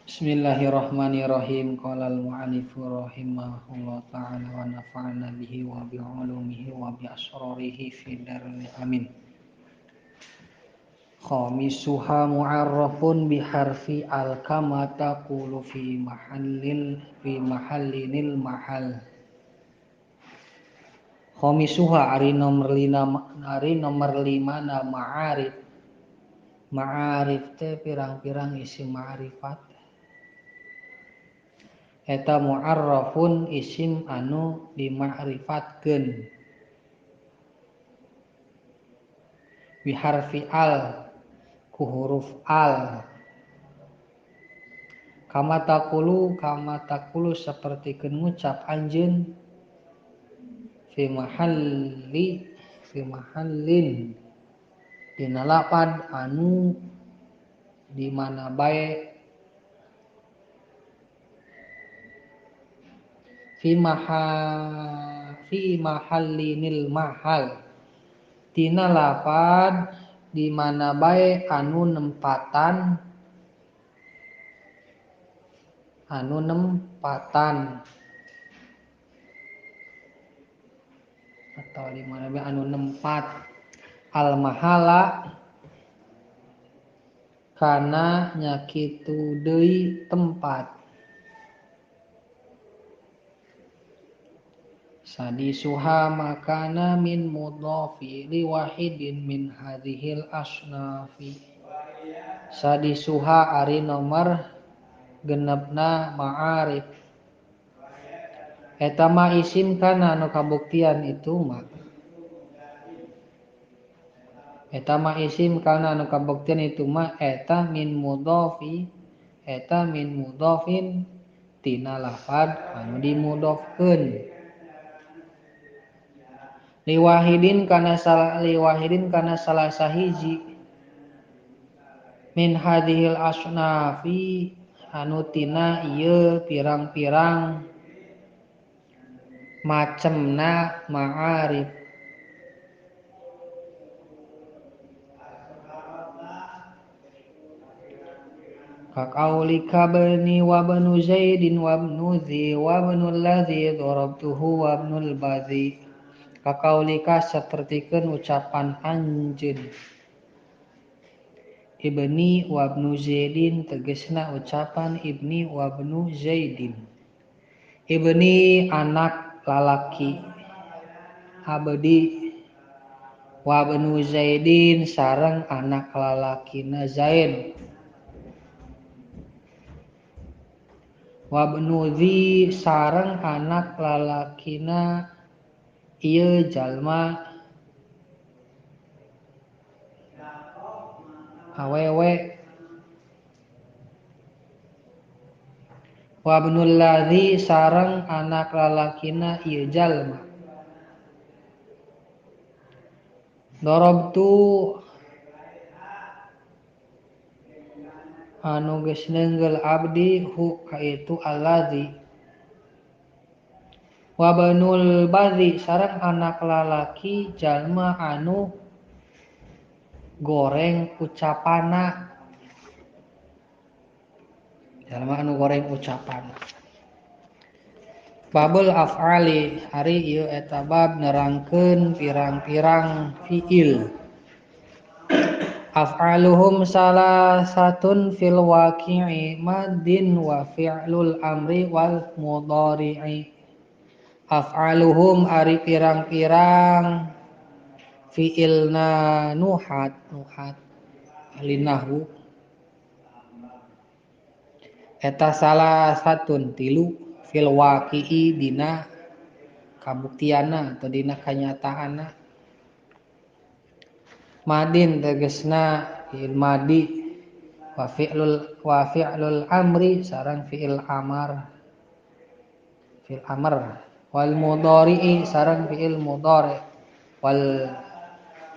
Bismillahirrahmanirrahim. Qala al-mu'allifu rahimahullah ta'ala wa nafa'ana bihi wa bi 'ulumihi wa bi asrarihi fi daril amin. Khamisuha mu'arrafun bi harfi al kama taqulu fi mahallil fi mahallinil mahal. Khamisuha ari nomor 5, ari nomor 5 na ma'arif. Ma'arif teh pirang-pirang isim ma'rifat. Eta mu'arrafun isim anu dima'rifatkeun biharfi al ku huruf al. Kama taqulu sapertikeun ngucap anjeun fi mahalli fi mahallin dina lapad anu di mana bae fi mahallinil mahal tina lapad di mana bae anu nempatan atau di mana bae anu nempat al mahala kana nyakitu deui tempat. Sadisuha makana min mudhafi li wahidin min hadhil asnafi. Sadisuha ari nomor genepna ma'arif. Eta ma isim kana anu kabuktian itu ma. Eta ma isim kana anu kabuktian itu ma eta min mudhafi, eta min mudhafin tina lafad anu dimudhofkeun. Liwahidin kana salah sahiji min hadhil asnafi anu tina ieu pirang-pirang macemna ma'arif. Kaqaulika bani wa banu Zaidin wa ibnu Dzi wa ibnu allazi darabtuhu wa ibnul Badzi. Kaqaulika sapertikeun ucapan anjeun ibni wa ibnu Zaidin tegesna ucapan ibni wa ibnu Zaidin. Ibni anak lalaki abdi, wa ibnu Zaidin sareng anak lalakina Zaid, wa ibnu Dzi sareng anak lalakina ieu jalma awewe, wa ibnul ladzi sareng anak lalakina ieu jalma. Darabtu anu geus neunggel abdi hu ka itu alladzi, wa banul badzi sareng anak lalaki jalma anu goreng ucapana, jalma anu goreng ucapana. Babul af'ali ari ieu eta bab nerangkeun pirang-pirang fiil. Af'aluhum salasatun fil waqi'i madin wa fi'lul amri wal mudhari'i. Af'aluhum ari pirang-pirang fi'ilna nuhat ahli nahwu eta salah satun tilu fil waqi'i dina kabuktiana atau dina kanyataana. Madin tegesna fi'il madi wa fi'lul amri sareng fi'il amar, fi'il amr wal mudhari'i sareng fi'il mudhari wal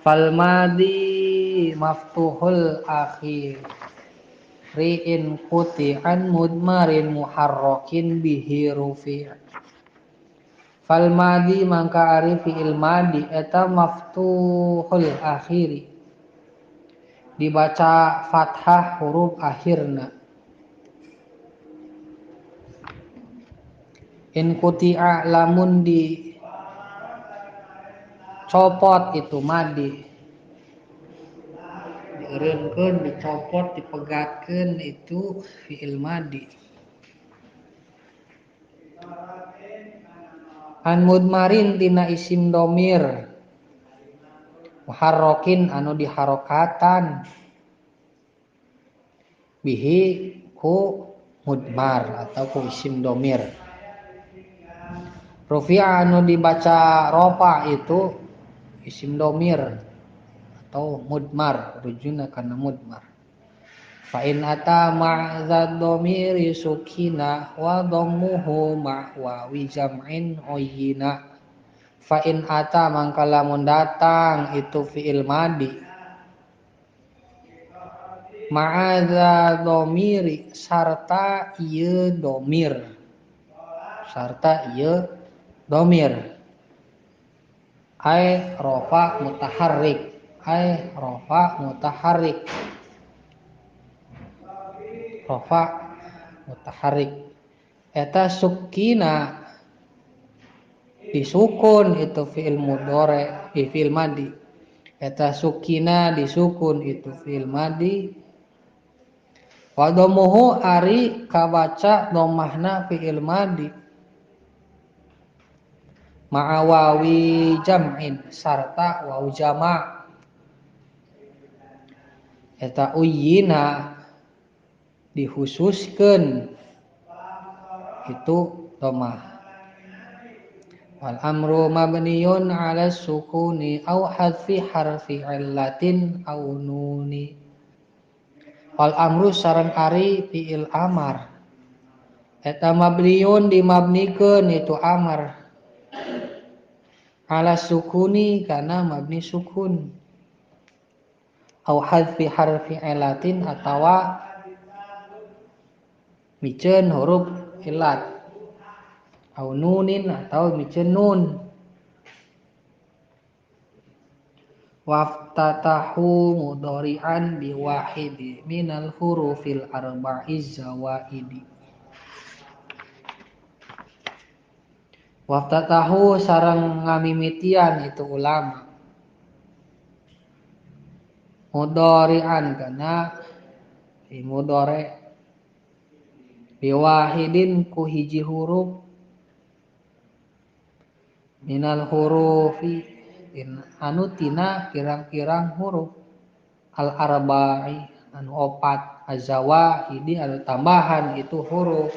fal madi maftuhul akhir ri'in quti'an mudmarin muharrakin bihi rufi'. Fal madi mangka ari fi'il madi eta maftuhul akhiri dibaca fathah huruf akhirna. In kuti'a lamun di copot itu madi dieureunkeun dicopot dipegatkeun itu fi'il madi. An mudmarin tina isim domir muharrokin anu diharokatan bihi ku mudmar atau ku isim domir. Rufi'a anu dibaca rofa itu isim domir atau mudmar, rujuna kana mudmar. Fa in ata ma'za domiri sukina wa dhammuhu ma wawi jam'in uyyina. Fa in ata mangka lamun datang itu fi'il madi ma'za domiri sarta ieu domir, sarta ieu domir ai rofa mutaharrik, ai rofa mutaharrik, rofa mutaharrik eta sukina disukun itu fi'il mudhari, fi'il madi. Eta sukina disukun itu fi'il madi. Wa dhammuhu ari kabaca dhammahna fi'il madi ma'a wawi jam'in sarta waw jama' eta uyyina dihususkeun itu dhammah. Wal amru mabniyun 'ala sukuni aw hadfi harfi illatin aw nuni. Wal amru sareng ari fi'il amar eta mabniyun dimabnikeun itu amar 'ala sukuni kana mabni sukun aw hadfi harfi illatin atawa miceun huruf illat au nunin atau miceun nun. Waftatahu mudhari'an biwahidi minal hurufil arba'iz zawaidi. Waftatahu sareng ngamimitian itu ulama mudhari'an kana mudhari' biwahidin ku hiji huruf minal hurufi anu tina pirang-pirang huruf al arba'i anu opat azawaidi anu tambahan itu huruf.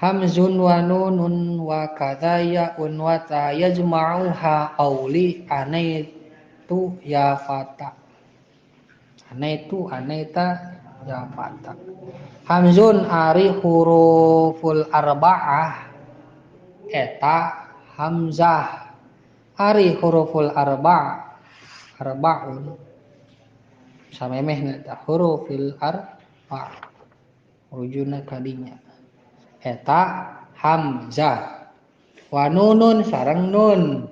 Hamzun wa nunun wa kadza ya'un wa ta yajma'uha auli anaitu ya fata, anaitu anaita ya fata. Hamzun ari huruful arba'ah eta hamzah, ari huruful arba' arba'un samemehna eta hurufil arba' rujuna kadinya eta hamzah wa nunun sareng nun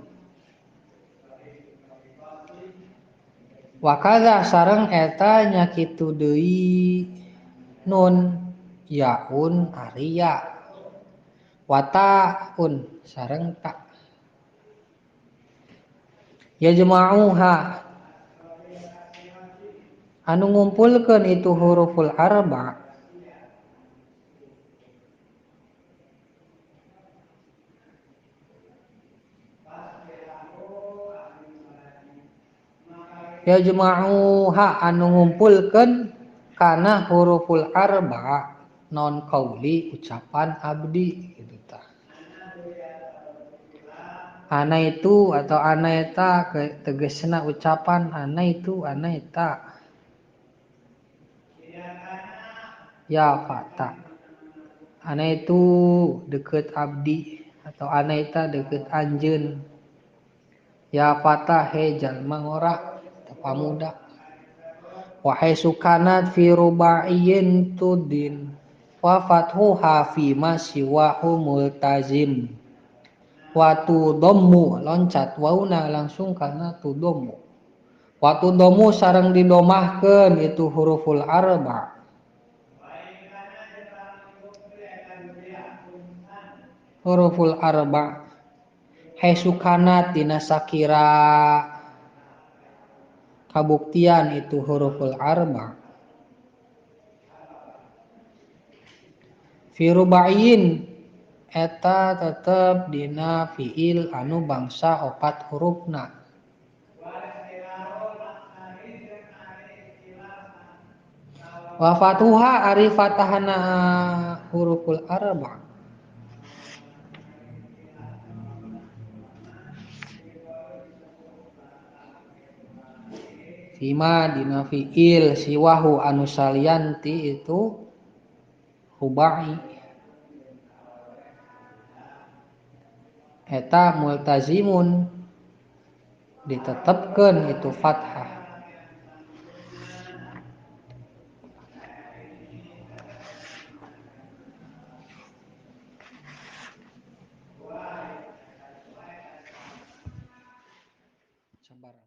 wa kadza sareng eta nya kitu deui nun yaun ari ya wa ta'un sareng ta yajma'uha anu ngumpulkeun itu huruful arba' yajma'uha anu ngumpulkeun kana huruful arba' non qauli ucapan abdi gitu tah. Ana itu atau ana eta tegesna ucapan ana itu ana eta ya fata. Ana itu deket abdi atau ana eta deket anjeun. Ya fata he jalma ngora atau pamuda. Wahai sukanat fi ruba'iyyin tudin wa fathuha fi ma siwahu multazim. Wa tudammu loncat wauna langsung karena tudammu. Wa tudammu sareng didomahkeun itu huruful arba. huruful arba haisukanat dina sakira kabuktian itu huruful arba fi ruba'in eta tetep dina fiil anu bangsa opat hurufna. Wa fatuha ari fatahna huruful arba fima dina fiil siwahu anu salianti itu rubai eta multazimun ditetepkeun itu fathah. Sabar.